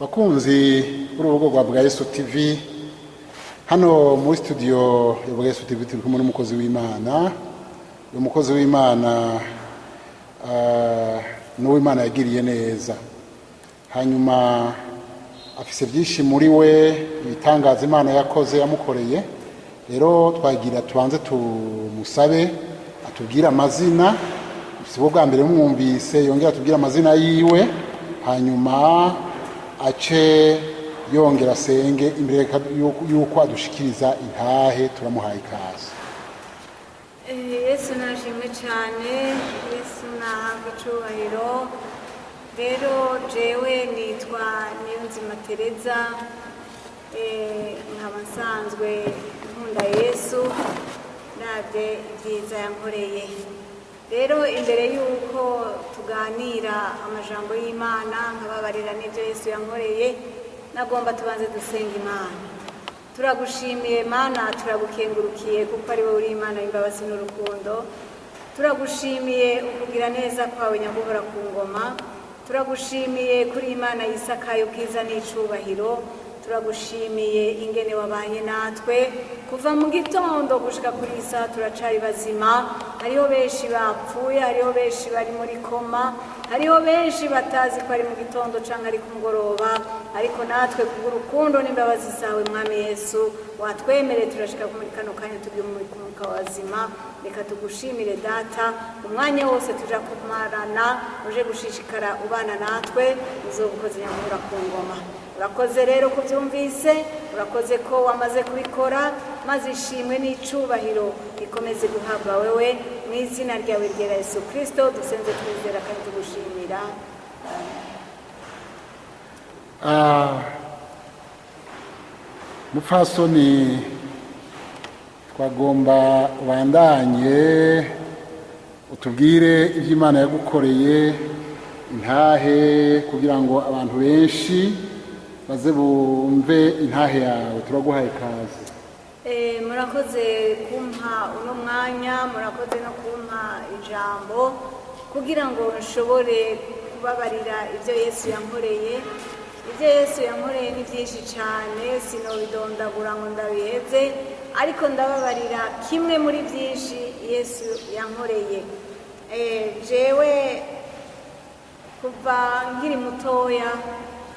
Bakunzi b'urubuga rwa Bwa Yesu TV, hano muri studio ya Bwa Yesu TV turi kumwe n'umukozi w'Imana. Uyu mukozi w'Imana n'uw'Imana yagiriye neza, hanyuma afise byinshi muri we, ibitangaza Imana yakoze, yamukoreye. Rero twagira tubanze tumusabe atubwire amazina. Si bwo bwa mbere mumwumvise, yongera atubwire amazina yiwe, hanyuma ace yongera asenge imbere yuko adushikiriza intahe. Turamuhaye ikaze. Yesu nashimwe cyane, Yesu nahabwa icubahiro. Rero jewe nitwa Niyonzima Tereza, nkaba nsanzwe nkunda Yesu, ndabye ibyiza yankoreye. Rero imbere y'uko tuganira amajambo y'Imana, nkababarira n'ibyo Yesu yankoreye, nagomba tubanze dusenga Imana. Turagushimiye Mana, turagukengurukiye kuko ari wowe uri Imana y'imbabazi n'urukundo. Turagushimiye ukugira neza kwawe, nyaguhora ku ngoma. Turagushimiye kuri Imana yisakaye ubwiza n'icubahiro. Turagushimiye ingene wabanye natwe kuva mu gitondo gushika kuri iyi saha, turacari bazima. Hariho benshi bapfuye, hariho benshi bari muri koma, hariho benshi batazi ko ari mu gitondo canke ari ku mugoroba, ariko natwe kubw'urukundo n'imbabazi zawe, Mwami Yesu, watwemereye turashika muri kano kanya turi muri kumwuka wazima. Reka tugushimire Data. Umwanya wose tuja kumarana, uje gushishikara ubana natwe, uzobukoze nyamuhura ku ngoma. Urakoze rero kubyumvise, urakoze ko wamaze kubikora, maze ishimwe n'icubahiro bikomeze guhabwa wewe, mu izina ryawe ryera Yesu Kirisito dusenze twizera kandi tugushimira. Mupfasoni, twagomba ubandanye utubwire ibyo Imana yagukoreye, intahe, kugira ngo abantu benshi baze bumve intahe yawe. Turaguhaye ikaze. Murakoze kumpa uno mwanya, murakoze no kumpa ijambo kugira ngo nshobore kubabarira ibyo Yesu yankoreye. Ibyo Yesu yankoreye ni byinshi cyane, sinobidondagura ngo ndabiheze, ariko ndababarira kimwe muri byinshi Yesu yankoreye. Jewe kuva nkiri mutoya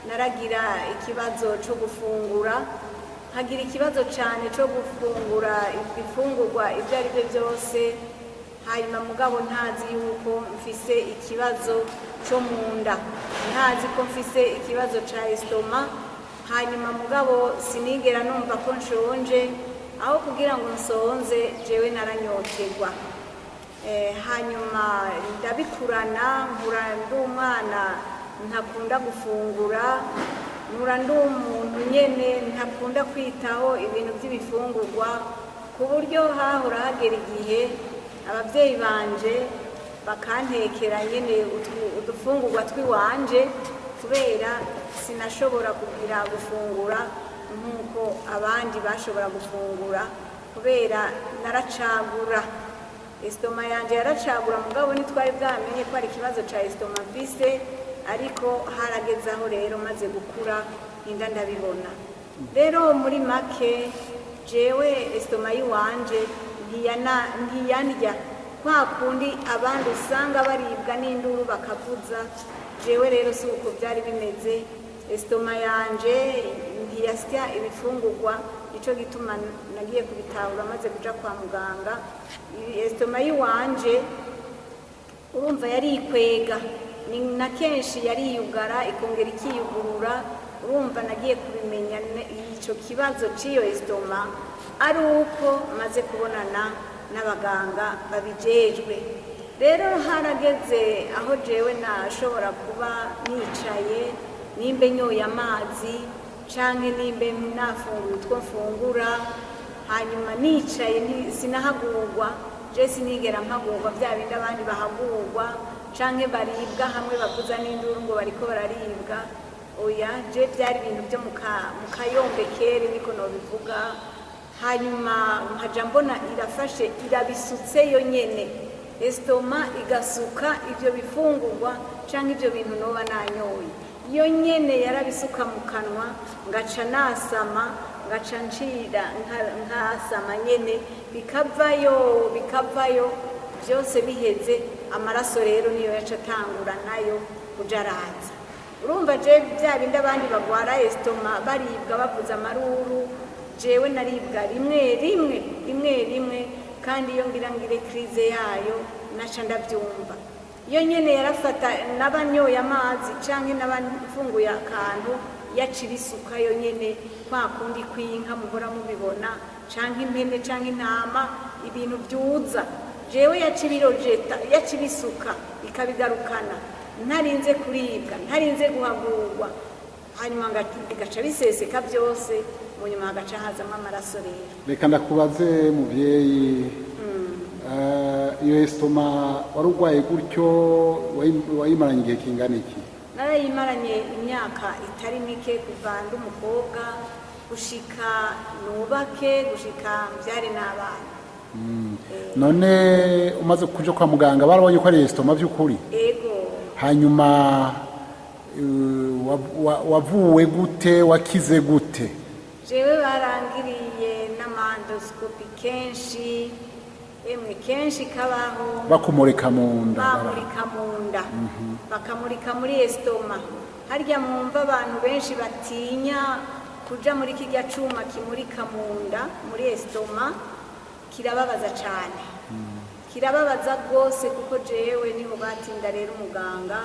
naragira ikibazo cyo gufungura, nkagira ikibazo cyane cyo gufungura ifungurwa ibyo ari byo byose. Hanyuma mugabo ntazi yuko mfise ikibazo cyo mu nda, ntazi ko mfise ikibazo cya estomac. Hanyuma mugabo sinigera numva ko nshonje. Aho kugira ngo nsonze, jewe naranyoterwa. Hanyuma ndabikurana, nkura ndi umwana ntakunda gufungura, nkura ndi umuntu nyene ntakunda kwitaho ibintu by'ibifungurwa, ku buryo hahora hagera igihe ababyeyi banje bakantekera nyene udufungurwa tw'iwanje, kubera sinashobora kugira gufungura nk'uko abandi bashobora gufungura, kubera naracagura, estomac yanje yaracagura. Mugabo ntitwari bwamenye ko ari ikibazo ca estomac mfise, ariko harageze aho rero maze gukura inda ndabibona. Rero muri make, jewe estomac yiwanje ntiyandya kwa kundi abandi usanga baribwa n'induru bakavuza. Jewe rero si uko byari bimeze. Estomac yanje ntiyasya ibifungurwa, nico gituma nagiye kubitahura maze kuja kwa muganga. Estomac yiwanje, urumva, yarikwega, ni na kenshi yariyugara ikongera ikiyugurura. Urumva, nagiye kubimenya ico kibazo c'iyo estomac ari uko maze kubonana n'abaganga babijejwe. Rero harageze aho jewe nashobora kuba nicaye, nimbe nyoye amazi canke nimbe nafunguye utwo mfungura, hanyuma nicaye sinahagurwa. Je sinigera mpagurwa bya bindi abandi bahagurwa canke baribwa hamwe bavuza n'induru ngo bariko bararibwa. Oya, je byari ibintu byo mu kayombekere, niko nobivuga. Hanyuma nkaja mbona irafashe irabisutse yo nyene, estomac igasuka ivyo bifungurwa canke ivyo bintu noba nanyoye. Iyo nyene yarabisuka mu kanwa, ngaca nasama, ngaca ncira nkasama nyene, bikavayo, bikavayo byose. Biheze, amaraso rero niyo yaca atangura nayo kuja araza. Urumva, je bya bindi abandi bagwara estomac baribwa bavuza amaruru, jewe naribwa rimwe rimwe, rimwe rimwe. Kandi iyo ngira ngire crise yayo, naca ndabyumva. Iyo nyene yarafata, n'abanyoye amazi canke n'abafunguye akantu, yaca ibisuka yo nyene, kwa kundi kw'inka muhora mubibona, canke impene canke intama, ibintu byuza. Jewe yaca ibirojeta, yaca ibisuka ikabigarukana, ntarinze kuribwa, ntarinze guhagurwa. Hanyuma bigaca biseseka byose, mu nyuma hagaca hazamo amaraso rero. Reka ndakubaze, muvyeyi, iyo estomac wari urwaye gutyo, wayimaranye igihe kingana iki? Narayimaranye imyaka itari mike, kuva ndi umukobwa gushika nubake, gushika mbyare n'abana. None umaze kuja kwa muganga, barabonye ko ari estomac by'ukuri? Ego. Hanyuma wavuwe gute? Wakize gute? Jewe barangiriye n'ama endoscopies kenshi, emwe kenshi kabaho. Bakumurika mu nda? Bamurika mu nda, bakamurika muri estomac. Harya mwumva abantu benshi batinya kuja muri kirya cuma kimurika mu nda, muri estomac, kirababaza cane, kirababaza rwose. Kuko jewe niho batinda rero, umuganga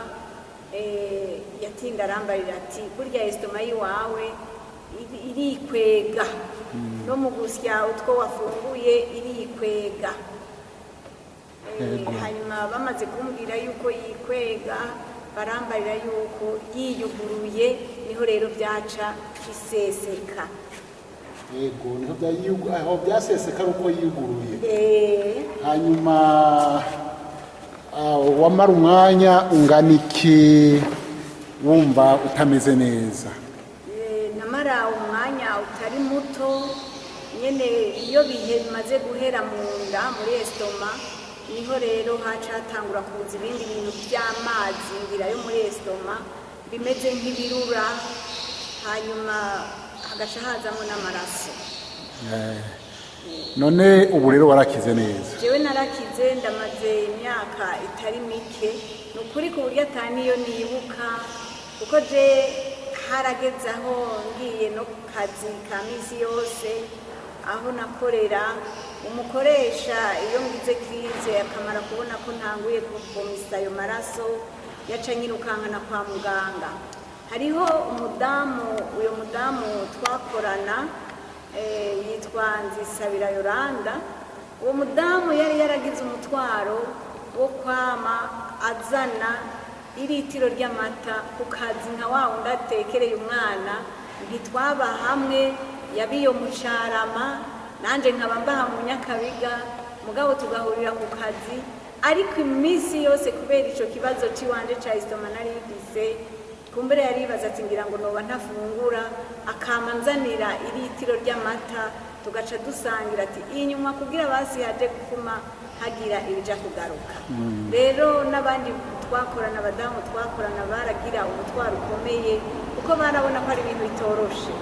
yatinda arambarira ati: "Burya estomac yiwawe irikwega, no mu gusya utwo wafunguye irikwega." Hanyuma bamaze kumbwira yuko yikwega, barambarira yuko yiyuguruye, niho rero byaca biseseka. Yego, niho aho byaseseka ari uko yiyuguruye. Hanyuma wamara umwanya ungana iki wumva utameze neza? Namara umwanya utari muto nyene. Iyo bihe bimaze guhera mu nda, muri estomac, niho rero haca hatangura kuza ibindi bintu by'amazi ngira yo muri estomac, bimeze nk'ibirura, hanyuma hagaca hazamo n'amaraso. None ubu rero warakize neza? Jewe narakize, ndamaze imyaka itari mike, ni ukuri, ku buryo ataniyo nibuka, kuko je harageze aho ngiye no ku kazi ka misi yose aho nakorera, umukoresha iyo ngize crise akamara kubona ko ntanguye kuvomisa ayo maraso, yaca nyirukankana kwa muganga. Hariho umudamu, uyo mudamu twakorana, yitwa Nzisabira Yoranda. Uwo mudamu yari yaragize umutwaro wo kwama azana iritiro ry'amata ku kazi, nka wa wundi atekereye umwana. Ntitwaba hamwe, yabiyo mu Carama, nanje nkaba mbaha mu Nyakabiga, mugabo tugahurira ku kazi. Ariko iminsi yose, kubera ico kibazo c'iwanje ca estomac nari mfise, kumbere yaribaza ati: "Ngira ngo noba ntafungura." Akama nzanira iritiro ry'amata, tugaca dusangira, ati inyuma kugira basi haje gufuma hagira ibija kugaruka. Rero n'abandi twakorana, abadamu twakorana, baragira umutwaro ukomeye, kuko barabona ko ari ibintu bitoroshe.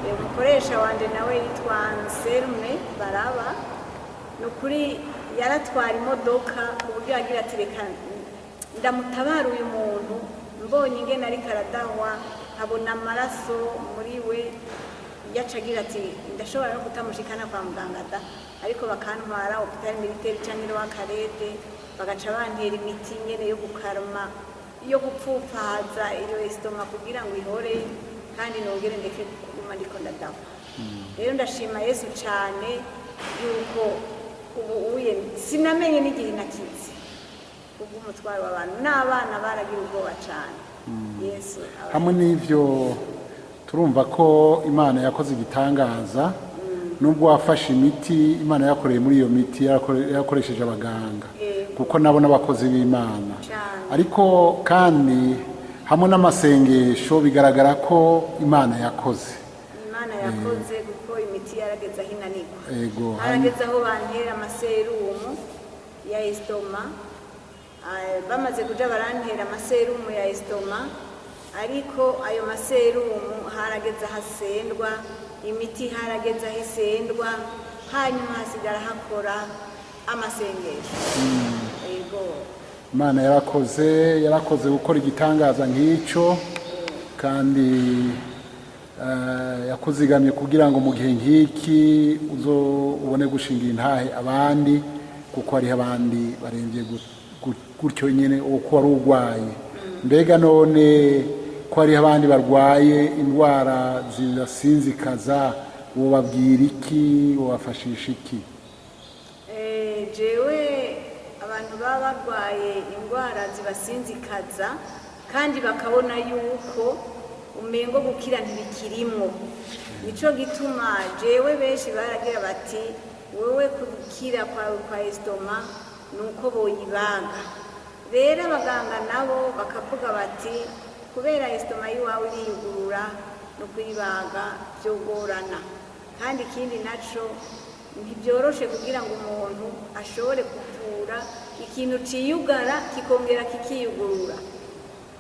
Umukoresha wanje nawe yitwa Anselme Baraba. Ni ukuri, yaratwara imodoka ku buryo yagira ati: "Reka ndamutabara uyu muntu." Mbonye ingene ariko aradahwa, nkabona amaraso muri we, yaca agira ati: "Ndashobora no kutamushikana kwa muganga da, ariko bakantwara hôpital militaire canke Roi Khaled, bagaca bantera imiti nyene yo gukarma, yo gupfupfaza iyo estomac kugira ngo ihore, kandi nongere ndeke kuguma ndiko ndadahwa." Rero ndashima Yesu cane yuko ubu uye sinamenye n'igihe nakize kubw'umutwaro w'abantu, n'abana baragira ubwoba cane. Yesu Hamwe n'ibyo, turumva ko Imana yakoze igitangaza. Nubwo wafashe imiti, Imana yakoreye muri iyo miti, yarakoresheje abaganga, kuko nabo n'abakozi b'Imana. Ariko kandi hamwe n'amasengesho, bigaragara ko Imana yakoze. Imana yakoze, kuko imiti yarageze aho inanirwa. Harageze aho bantera amaserumu ya estomac. Bamaze kuja barantera amaserumu ya estomac. Ariko ayo maserumu harageze ahasendwa, imiti harageze aho isendwa, hanyuma hasigara hakora amasengesho. Yego. Imana yarakoze, yarakoze gukora igitangaza nk'icyo, kandi yakuzigamye kugira ngo mu gihe nk'iki uzo ubone gushingira intahe abandi, kuko hariho abandi barembye gutyo nyine uko wari urwaye. Mbega none ko hariho abandi barwaye indwara zibasinzikaza, wobabwira iki? Wobafashisha iki? Jewe abantu baba barwaye indwara zibasinzikaza kandi bakabona yuko umengo gukira ntibikirimwo, nico gituma jewe benshi baragira bati: "Wewe gukira kwawe kwa estomac nuko boyibaga." Rero abaganga nabo bakavuga bati: "Kubera estomac y'iwawe iriyugurura, no kuyibaga byogorana, kandi ikindi naco ntibyoroshe kugira ngo umuntu ashobore kuvura ikintu ciyugara kikongera kikiyugurura."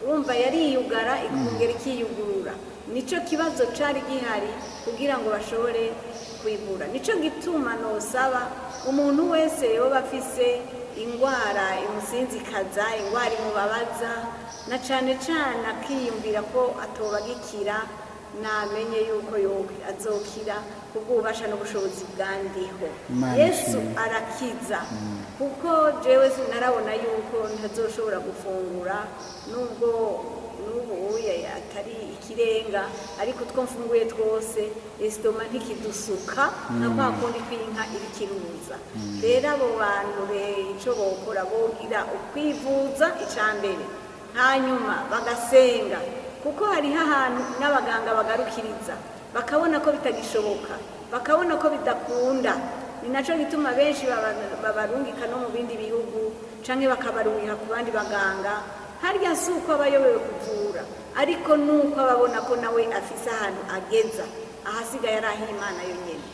Urumva yariyugara ikongera ikiyugurura, nico kibazo cari gihari kugira ngo bashobore kuyivura. Nico gituma nosaba umuntu wese yoba afise ingwara imusinzikaza, ingwara imubabaza, na cane cane akiyumvira ko atobagikira, namenye yuko azokira kubw'ububasha n'ubushobozi bwandiho. Imana Yesu ishimwe. arakiza, kuko jewe narabona yuko ntazoshobora gufungura, nubwo n'ubu uye atari ikirenga, ariko utwo mfunguye twose estomac ntikidusuka nka kwa kundi kw'inka iriko iruza. Rero abo bantu ico bokora, bogira ukwivuza ica mbere, hanyuma bagasenga, kuko hariho ahantu n'abaganga bagarukiriza bakabona ko bitagishoboka, bakabona ko bidakunda. Ni nacyo gituma benshi babarungika no mu bindi bihugu canke bakabarungika ku bandi baganga. Harya si uko aba ayobewe kuvura, ariko nuko aba abona ko nawe afise ahantu ageza, ahasigaye ari ah'Imana yonyene.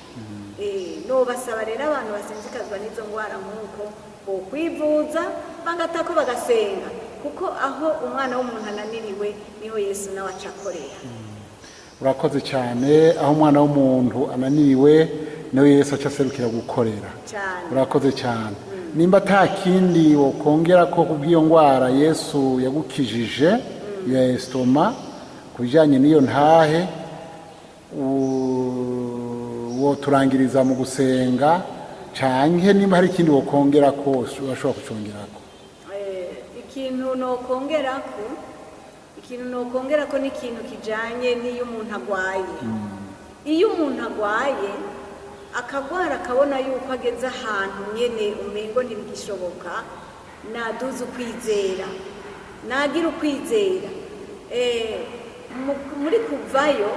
Nobasaba rero abantu basinzikazwa n'izo ndwara nk'uko bokwivuza, bagatako bagasenga, kuko aho umwana w'umuntu ananiriwe niho Yesu nawe aca akorera. Urakoze cyane. Aho umwana w'umuntu ananiriwe niwe Yesu aca aserukira gukorera. Cyane. Urakoze cyane. Nimba ata kindi wokongera ko kubw'iyo ndwara Yesu yagukijije ya estomac, ku bijyanye n'iyo ntahe, woturangiriza mu gusenga, canke nimba hari ikindi wokongera ko urashobora kucongerako. Ikintu nokongerako ni ikintu kijanye n'iyo umuntu agwaye. Iyo umuntu agwaye, akagwara akabona yuko ageze ahantu nyene umengo ntibigishoboka, naduze ukwizera, nagira ukwizera. Muri Kuvayo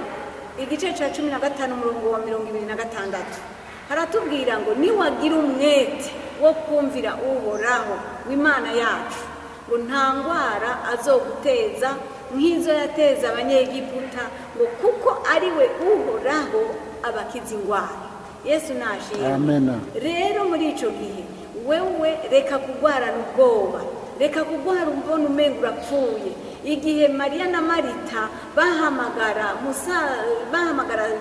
igice ca 15 umurongo wa 26 haratubwira ngo: "Niwagira umwete wo kumvira Uhoraho w'Imana yacu, ngo nta ndwara azoguteza nk'izo yateza Abanyegiputa, ngo kuko ari we Uhoraho abakiza indwara." Yesu nashimwe. Amena. Rero muri ico gihe wewe reka kugwarana ubwoba, reka kugwara ubona umenga urapfuye. Igihe Mariya na Marita bahamagara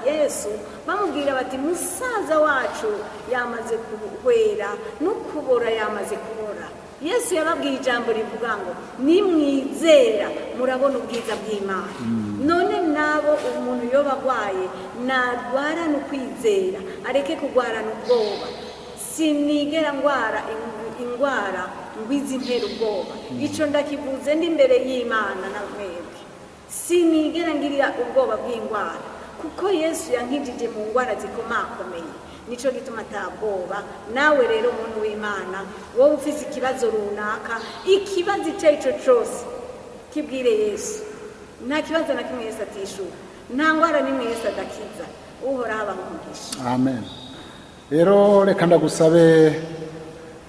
Yesu bamubwira bati: "Musaza wacu yamaze kuhwera no kubora, yamaze kubora," Yesu yababwiye ijambo rivuga ngo: "Nimwizera murabona ubwiza bw'Imana." None nabo umuntu yoba agwaye narwarana ukwizera, areke kugwarana ubwoba. Sinigera ngwara ingwara ngwiza intera ubwoba. Ico ndakivuze ndi imbere y'Imana na mwebwe. Sinigera ngirira ubwoba bw'ingwara, kuko Yesu yankijije mu ngwara zikomakomeye. Nico gituma atabwoba. Nawe rero umuntu w'Imana, wowe ufise ikibazo runaka, ikibazo icyo ari cyo cyose, kibwire Yesu. Nta kibazo na kimwe Yesu atishura, nta ngwara n'imwe Yesu adakiza. Uhoraho abaha umugisha. Amen. Rero reka ndagusabe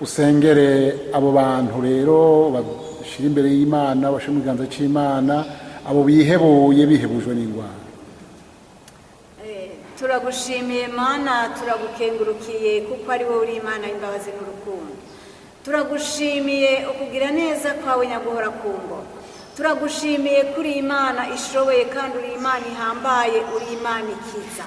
usengere abo bantu, rero bashyira imbere y'Imana, bashyira mu kiganza cy'Imana abo bihebuye, bihebujwe n'indwara. Turagushimiye Mana, turagukengurukiye kuko ari wowe uri Imana y'imbabazi n'urukundo. Turagushimiye ukugira neza kwawe nyaguhora ku ngoma. Turagushimiye kuri Imana ishoboye, kandi uri Imana ihambaye, uri Imana ikiza.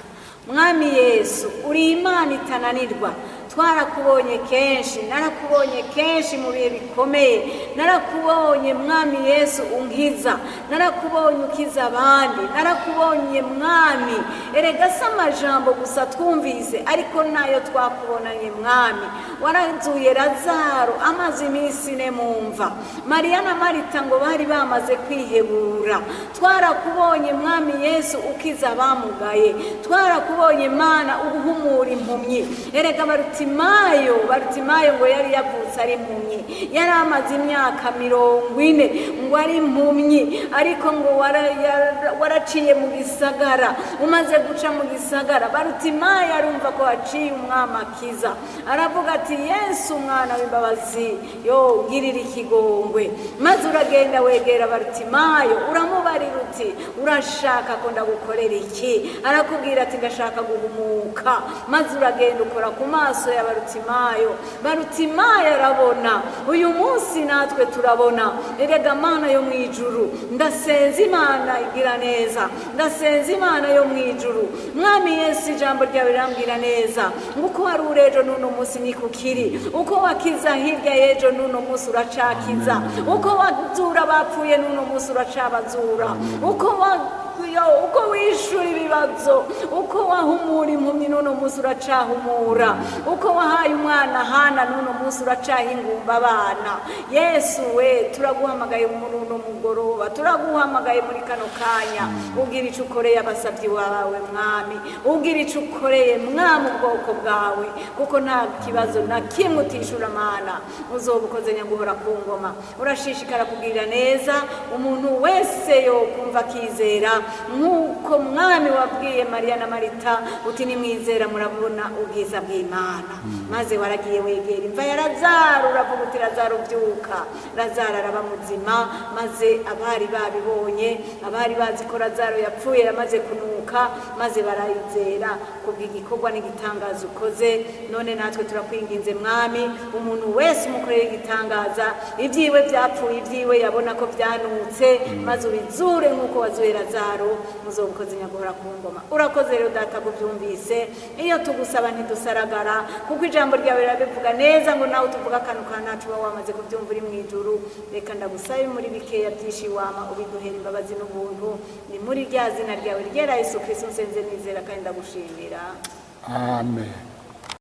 Mwami Yesu, uri Imana itananirwa. Twarakubonye kenshi, narakubonye kenshi mu bihe bikomeye, narakubonye Mwami Yesu unkiza, narakubonye ukiza abandi, narakubonye Mwami. Erega si amajambo gusa twumvise, ariko nayo twakubonanye Mwami. Warazuye Lazaro amaze iminsi 4 mu mva. Mariya na Marita ngo bari bamaze kwihebura. Twarakubonye Mwami Yesu ukiza abamugaye, twarakubonye Mana uguhumura impumyi. Erega Barutimayo ngo yari yavutse ari impumyi, yari amaze imyaka 40 ngo ari impumyi, ariko ngo waraciye mu gisagara. Umaze guca mu gisagara, Barutimayo arumva ko haciye umwami akiza, aravuga ati: "Yesu umwana w'imbabazi, yo girira ikigongwe." Maze uragenda wegera Barutimayo, uramubarira uti: "Urashaka ko ndagukorera iki?" Arakubwira ati: "Ndashaka guhumuka." Maze uragenda ukora ku maso ya Barutimayo, Barutimayo arabona. Uyu munsi natwe turabona. Erega Mana yo mu ijuru, ndasenza Imana igira neza, ndasenza Imana yo mu ijuru. Mwami Yesu, ijambo ryawe rirambwira neza ngo uko wari uri ejo n'uno munsi ni kukiri, uko wakiza hirya y'ejo n'uno munsi uracakiza, uko wazura abapfuye n'uno munsi uracabazura, uko wishura ibibazo, uko wahumura impumyi n'uno munsi uracahumura, uko wahaye umwana Hana n'uno munsi uracaha ingumba abana. Yesu we, turaguhamagaye muri uno mugoroba, turaguhamagaye muri kano kanya. Ubwira icyo ukoreye abasabyi wawe Mwami, ubwira icyo ukoreye Mwami ubwoko bwawe, kuko nta kibazo na kimwe utishura. Mana, uzoba ukoze nyaguhora ku ngoma. Urashishikara kugirira neza umuntu wese yo kumva akizera, nk'uko Mwami wabwiye Mariya na Marita uti: "Nimwizera murabona ubwiza bw'Imana." Maze waragiye wegera imva ya Lazaro, uravuga uti: "Lazaro byuka." Lazaro araba muzima. Maze abari babibonye, abari bazi ko Lazaro yapfuye yamaze kunuka, maze barayizera kubw'igikorwa n'igitangaza ukoze. None natwe turakwinginze Mwami, umuntu wese umukorera igitangaza, ibyiwe byapfuye, ibyiwe yabona ko byanutse, maze ubizure nk'uko wazuye Lazaro. Muzoba ukoze nyaguhora ku ngoma. Urakoze rero Data kubyumvise. Iyo tugusaba ntidusaragara, kuko ijambo ryawe rirabivuga neza ngo nawe tuvuga akantu ka ntacu uba wamaze kubyumva uri mu ijuru. Reka ndagusabe muri bikeya byinshi wama ubiduhera imbabazi n'ubuntu. Ni muri rya zina ryawe ryera Yesu Kristo nsenze nizera kandi ndagushimira. Amen.